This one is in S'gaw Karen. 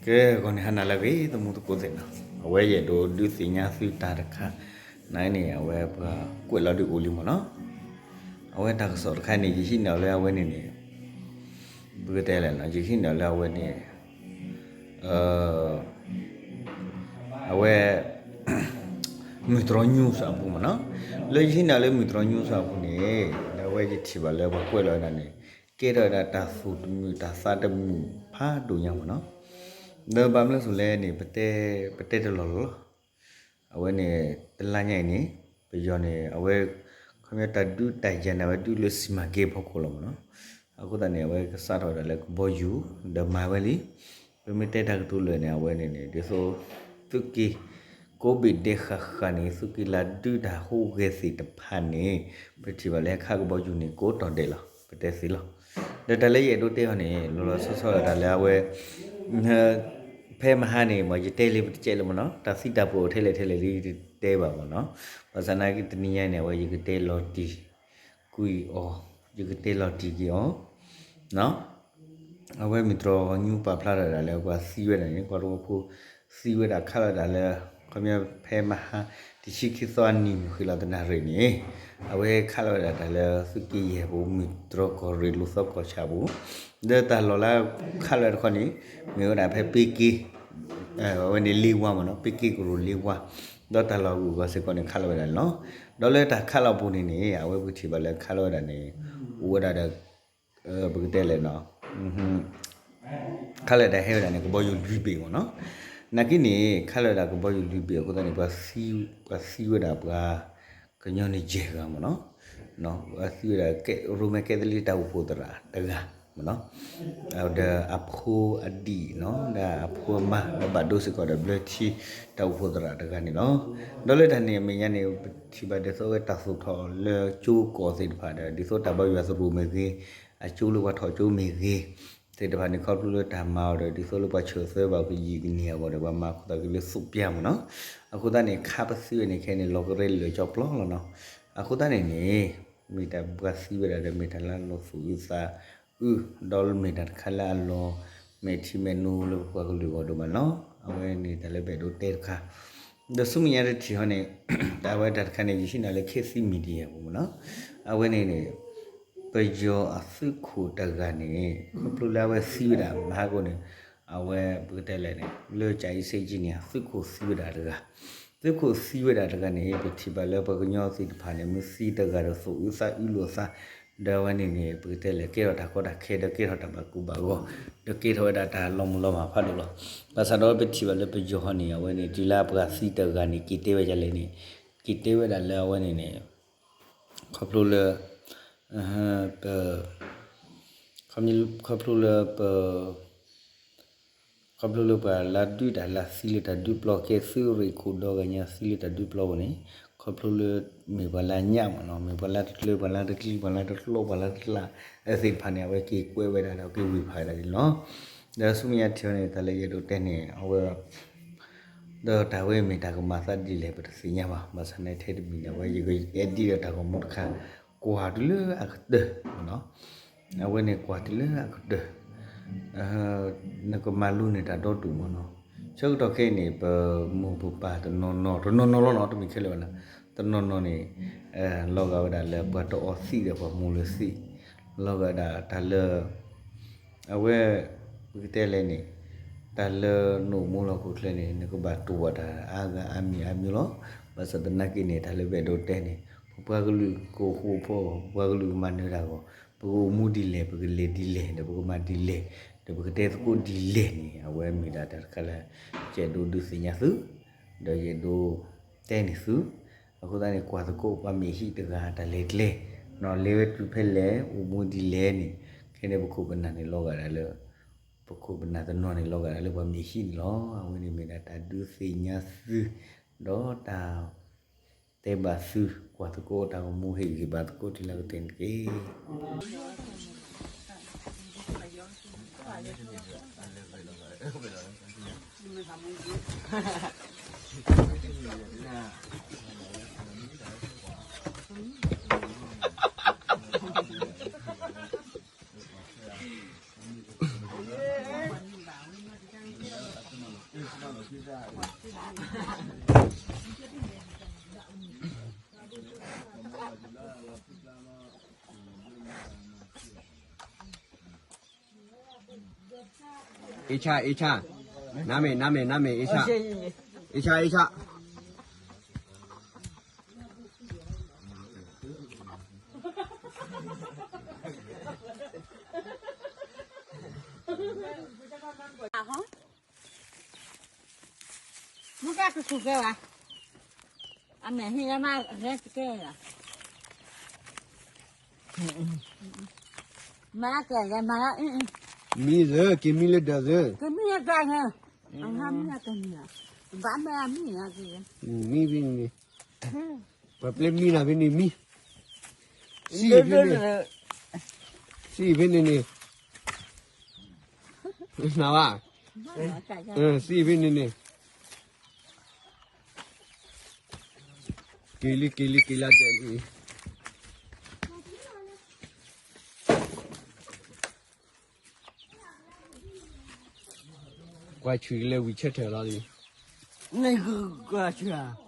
ကဲ ဂီၤန့ၣ်ဟါနၤလၢအဂ့ၤ သမူသကိးသ့ၣ်နီၤ, အဝဲယအဲၣ်ဒိးဒုးသ့ၣ်ညါသုတၢ်တခါ, နၤန့ၣ် အဝဲပှၤကွဲးလီၤဒုးအိၣ်လံမ့ၢ်နီၤ, အဝဲတၢ်ကစီၣ်တခါန့ၣ် ယဟံးန့ၢ်အီၤလၢအဝဲန့ၣ်န့ၣ် ပကတဲလဲၣ်နီၤ, ယဟံးန့ၢ်အီၤလၢအဝဲန့ၣ် အဝဲ မုၢ်တြီ news အပူၤမ့ၢ်နီၤ, လၢယဟံးန့ၢ်အီၤလၢမုၢ်တြီ news အပူၤန့ၣ် ဒီးအဝဲယထံၣ်ဘၣ်လၢပှၤကွဲးလီၤဝဲဒၣ်န့ၣ် ကဲထီၣ်ဝဲဒၣ်တၢ်သူၣ်တမုာ်တၢ်သးတမုာ်ဖးဒိၣ်ညါမ့ၢ်နီၤ, ဒီးဘၣ်မနုၤအဃိလဲၣ်န့ၣ် ပတဲ ပတဲတလီၢ်လီၤလီၤ အဝဲန့ၣ် တလါညါအံၤန့ၣ် ပယီၤန့ၣ် အဝဲ ခီပညီတၢ်ဒုးတၢ်ယၤန့ၣ် အဝဲဒုးလၢစီမံကိန်းအဖီခိၣ်လီၤမ့ၢ်နီၤ, အဃိသတးန့ၣ် အဝဲကစးထီၣ်ဝဲဒၣ်လၢကဘီယူၤ ဒီးမၤဝဲလံ, ပမ့ၢ်တဲတၢ်ကတိၤလၢာ်န့ၣ် အဝဲန့ၣ်န့ၣ် ဒ်သိး သုးက့ ကိးဘ့ၣ်ဒဲးဃၣ်ဃၣ်န့ၣ် သုးက့လၢဒုးတၢ်ဟူးဂဲၤသ့ၣ်တဖၣ်န့ၣ် ပထံၣ်ဘၣ်လၢဟဲခးကဘီယူၤန့ၣ် ကိးတီၤဒဲးလီၤ ပတဲသ့လီၤ, ဒီးတၢ်လၢယအဲၣ်ဒိးတဲအီၤန့ၣ် လီၤလီၤဆီဆီဒၣ်တၢ်လၢအဝဲ ဖဲမဟါန့ၣ် မ့ၢ်ယတဲလံပတကဲလၢမ့ၢ်နီၤ, တၢ်သံတၢ်ပှၢ်အိၣ်ထဲလဲၣ်ထဲလဲၣ်လံ ယတတဲဘၣ်မ့ၢ်နီၤ, ဘၣ်ဆၣ်နာ်က့တနံၤညါန့ၣ် အဝဲယကတဲလီၤတံၢ်ကွံာ်အီၤ, ယကတဲလီၤတံၢ်က့ၤအီၤ အဝဲမုၢ်တြီ news ပာ်ဖျါထီၣ်ဒၣ်လၢပှၤသံဝဲဒၣ်န့ၣ် ပှၤတဝီဖိသံဝဲဒၣ်ခးလီၤဝဲဒၣ်လၢ ခီပညီဖဲမဟါ တဆံခံသီအနံၤမုၢ်ဃ့လီၤသနၢ်ရံၣ်န့ၣ် အဝဲခးလီၤဝဲဒၣ်တၢ်လၢသုးက့ယဲၢ်ပူၤ မုၢ်တြီကီၢ်ရ့ၣ်လိာ်သီကီၢ်ဆၣ်ပူၤ, ဒီးတၢ်လီၢ်လၢခးလီၤဝဲတခီန့ၣ် မ့ၢ်ဝဲဒၣ်ဖဲပ့က့ အဝဲန့ၣ်လ့ဝါမ့ၢ်နီၤ ပ့က့ကရူၢ်လ့ဝါ, ဒီးတၢ်လီၢ်ဂုၤဂၤစ့ၢ်ကီးန့ၣ် ခးလီၤဝဲဒၣ်န့ၣ်လီၤ. ဒီးလၢတၢ်ခးလီၤပူၤန့ၣ်န့ၣ် အဝဲပထံၣ်ဘၣ်လၢခးလီၤဝဲဒၣ်န့ၣ် အိၣ်ဝဲဒၣ်ဒီး ပကတဲလဲၣ်နီၤ ခးလီၤဝဲဒၣ်ဟဲဝဲဒၣ်န့ၣ် ကဘီယူၤလွံၢ်ဘ့ၣ်မ့ၢ်နီၤ, နာ်က့န့ၣ် ခးလီၤဝဲဒၣ်ကဘီယူၤလွံၢ်ဘ့ၣ်အဃိသတးန့ၣ် ပှၤသံဝဲဒၣ်ပှၤ ကညီန့ၣ်ယဲၢ်ဂၤမ့ၢ်နီၤ, ပှၤသံဝဲဒၣ် ရိမ့ၤကဲသလံတၢ်အိၣ်ဖှိၣ်သရၣ်တဂၤမ့ၢ်နီၤ, ဒီးအဖိအဒံၣ်နီၤ ဒီးအဖိအမါ ဒီးဘၣ်ဒိစ့ၢ်ကီးဒီးဘျၢထံတၢ်အိၣ်ဖှိၣ်သရၣ်တဂၤန့ၣ်လီၤ. ဒီးလၢတၢ်န့ၣ်အမဲာ်ညါန့ၣ် ပထံၣ်ဘၣ်ဒ်သိးအဝဲတၢ်သူၣ်ထီၣ်လၢကၠိကီၢ်သ့ၣ်တဖၣ်ဒီး ဒ်သိးတၢ်ဘါယွၤသရိာ်မ့ၢ်ဂ့ၤ, အကၠိလၢပှၤထီၣ်ကၠိမ့ၢ်ဂ့ၤ သ့ၣ်တဖၣ်န့ၣ် ခီဖျိလၢတၢ်မၤအီၤဒီး ဒ်သိးလၢပှၤဆၢၣ်သၢဘၣ်ကယံာ်ကန့ၢ်အဂီၢ်ဒီး ပှၤမၤအခိၣ်သးက့ၤလၢသူးပျၢ်မ့ၢ်နီၤ, အဃိသတးန့ၣ် ခးပသံဝဲန့ၣ်ခဲအံၤန့ၣ် လီၤကရဲလၢာ်ကၠီပျီလီၤနီၤ, အဃိသတးန့ၣ်န့ၣ် မ့ၢ်တၢ်ပှၤသံဝဲဒၣ်ဒီး မ့ၢ်တၢ်လၢအလီၤသူၣ်အုးသးအုး ဒီးမ့ၢ်တၢ်တခါလၢအလီၤမဲာ်ထံမဲာ်နိလၢပပှၤကလုာ်အဂီၢ်ဒိၣ်မးန့ၣ်လီၤ. အဝဲန့ၣ်တၢ်လၢပအဲၣ်ဒိးတဲတခါ, ဒီးဆူမဲာ်ညါတထံၣ်ဟီန့ၣ် တၢ်ဝဲတၢ်တခါန့ၣ် ယဟံးန့ၢ်လၢ ခေတ်သစ် Media ပူၤမ့ၢ်နီၤ, အဝဲန့ၣ်န့ၣ် ပယီၤအသုးခိၣ်တဂၤန့ၣ် ခီဖျိလၢအဝဲသံဝဲဒၣ်မဟါကိၣ်န့ၣ် အဝဲပကတဲလဲၣ်န့ၣ် လၢကၠၤအံၤစ့ကၠံန့ၣ် သုးခိၣ်သံဝဲဒၣ်တဂၤ, သုးခိၣ်သံဝဲဒၣ်တဂၤန့ၣ် ပထံၣ်ဘၣ်လၢပှၤကညီသ့ၣ်တဖၣ်န့ၣ် မ့ၢ်သံတဂၤဒီးသူၣ်အုးသးအုးလိာ်သး, ဒီးအဝဲန့ၣ်န့ၣ် ပကတဲလဲၣ် ကဲထီၣ်တၢ်ကီတၢ်ခဲ ဒီးကဲထီၣ်တၢ်ဘၣ်ကိၢ်ဘၣ်ဂီၤ, ဒီးကဲထီၣ်ဝဲဒၣ်တၢ်လီၤမုၢ်လီၤမၢ်ဖးဒိၣ်လီၤ. ဘၣ်ဆၣ်ဒီးပထံၣ်ဘၣ်လၢပယီၤဟီန့ၣ် အဝဲန့ၣ် တုၤလၢပှၤသံတဂၤန့ၣ် က့ၤတဲဝဲဒ်လဲၣ်န့ၣ် က့ၤတဲဝဲဒၣ်လၢအဝဲန့ၣ်န့ၣ် ခီဖျိလၢ ပ ခီဖျိလၢပ ခီဖျိလၢပှၤလၢဒုးတၢ်လၢသံလၢတၢ်ဒုးပျီ ကဲသုးရ့ၣ်ခိၣ်ဒီဂၤညါသံလၢတၢ်ဒုးပျီပူၤန့ၣ် ခီဖျိလၢ မ့ၢ်ပှၤလၢညၣ်မ့ၢ်နီၤ မ့ၢ်ပှၤလၢတကျၢၤ ပှၤလၢတကျံ ပှၤလၢတကျီ ပှၤလၢတကျး သ့ၣ်တဖၣ်န့ၣ် အဝဲက့ၤကွဲးဝဲဒၣ်ဒီးက့ၤဝ့ၤဖးဝဲဒၣ်န့ၣ်လီၤ. ဒီးဆူမဲာ်ညါထံၣ်အီၤန့ၣ် တၢ်လၢယအဲၣ်ဒိးတဲန့ၣ် အဝဲ ဒီးတၢ်ဝဲမ့ၢ်တၢ်ကမၤသးဒ်လဲၣ် ပတသ့ၣ်ညါဘၣ်. ဘၣ်ဆၣ်န့ၣ်ထဲတမံၤန့ၣ် အဝဲယကအဲၣ်ဒိးဒီးတၢ်ဂီၤမူတခါ ကွၢ်တုၤလၢအကတၢၢ်မ့ၢ်နီၤ. အဝဲန့ၣ်ကွၢ်တုၤလၢအကတၢၢ် နကမၤလိန့ၢ်တၢ်ဒီဒူၣ်မ့ၢ်နီၤ. ဆၢကတီၢ်ခဲအံၤန့ၣ် ပမိၢ်ပပၢ်တနီၤနီၤ တနီၤနီၤလီၤနီၤ တမ့ၢ်ခဲလၢာ်ဘၣ်နီၤ တနီၤနီၤန့ၣ် လီၤဂာ်ဝဲဒၣ်လၢပှၤတအီသံဒီးပှၤမူလၢသံ လီၤဂာ်ဒၣ်တၢ်လၢ အဝဲ ပကတဲလဲၣ်န့ၣ် တၢ်လၢနအိၣ်မူလီၢ်ခိၣ်ချၢန့ၣ် နကဘၣ်တိၢ်ဘၣ်တၢ်အါဂၤအါမံၤအါမံၤလီၤ. ဘၣ်ဆၣ်သနာ်က့န့ၣ် တၢ်လၢပအဲၣ်ဒိးတဲန့ၣ် ပပှၤကလုာ်ကအိၣ်ဃူအိၣ်ဖိး ပပှၤကလုာ်ကမၤနၢၤတၢ်အဂီၢ် ပကအိၣ်မူဒ်လဲၣ် ပကလဲၤဒ်လဲၣ် ဒီးပကမၤဒ်လဲၣ် ဒီးပကတဲသကိးဒ်လဲၣ်န့ၣ် အဝဲမ့ၢ်ဒၣ်တၢ်တခါလၢ ယအဲၣ်ဒိးဒုးသ့ၣ်ညါသု ဒီးယအဲၣ်ဒိးတဲန့ၢ်သု အဃိသတးန့ၣ် ကွၢ်သကိးပှၤမ့ၢ်ဟံၣ်တဂၤတၢ်လဲၤကျဲ နီၢ်လဲၤဝဲတုၤဖဲလဲၣ် အိၣ်မူဒ်လဲၣ်န့ၣ် ခဲန့ၣ်ပခိၣ်ပနၢ်န့ၣ်လီၤဂာ်ဒၣ်လၢ ပခိၣ်ပနၢ်တနီၤန့ၣ်လီၤဂာ်ဒၣ်လၢပှၤမ့ၢ်ဟံၣ်န့ၣ်လီၤ. အဝဲန့ၣ်မ့ၢ်ဒၣ်တၢ်ဒုးသ့ၣ်ညါသု ဒီးတၢ်တဲဘၣ်သု ကွၢ်သကိးတၢ်ဂီၤမူဟ့ၣ်ဂံၢ်ဘါသကိးတုၤလၢကတၢၢ်န့ၣ်တက့ၢ်. အ့ၣ်ဆၣ် အ့ၣ်ဆၣ်, နမ့ၢ် နမ့ၢ် နမ့ၢ် အ့ၣ်ဆၣ်, အ့ၣ်ဆၣ် အ့ၣ်ဆၣ်. မ့ၢ်ကကဆူၣ်ကဲဘၣ်, အမဲာ်ဟံးလၢမါဂဲၤတကဲလီၤ, မၤကဲဂဲၤမၤလီၤ, မံသၢ က့ၤမံလၢဒၢးသၢ, ကမံလၢဒၢးသၢ, အမံလၢကမံလီၤ, ဘၣ်မ့ၢ်အမံလီၤက့ၤ, မံဖဲန့ၣ်န့ၣ်, ပှၤပျဲမံနၤဖဲန့ၣ်မံ, စံၣ်ဖဲန့ၣ်, စံၣ်ဖဲန့ၣ်န့ၣ်, နဘၣ်, စံၣ်ဖဲန့ၣ်န့ၣ်. က့ၤလံ က့ၤလံ က့ၤလၢဒဲးလံ, ကွၢ်ဆူၣ်လၢဝံၤဆၢထၢၣ်လီၤလံ, ကွၢ်ဆူၣ်ဧါ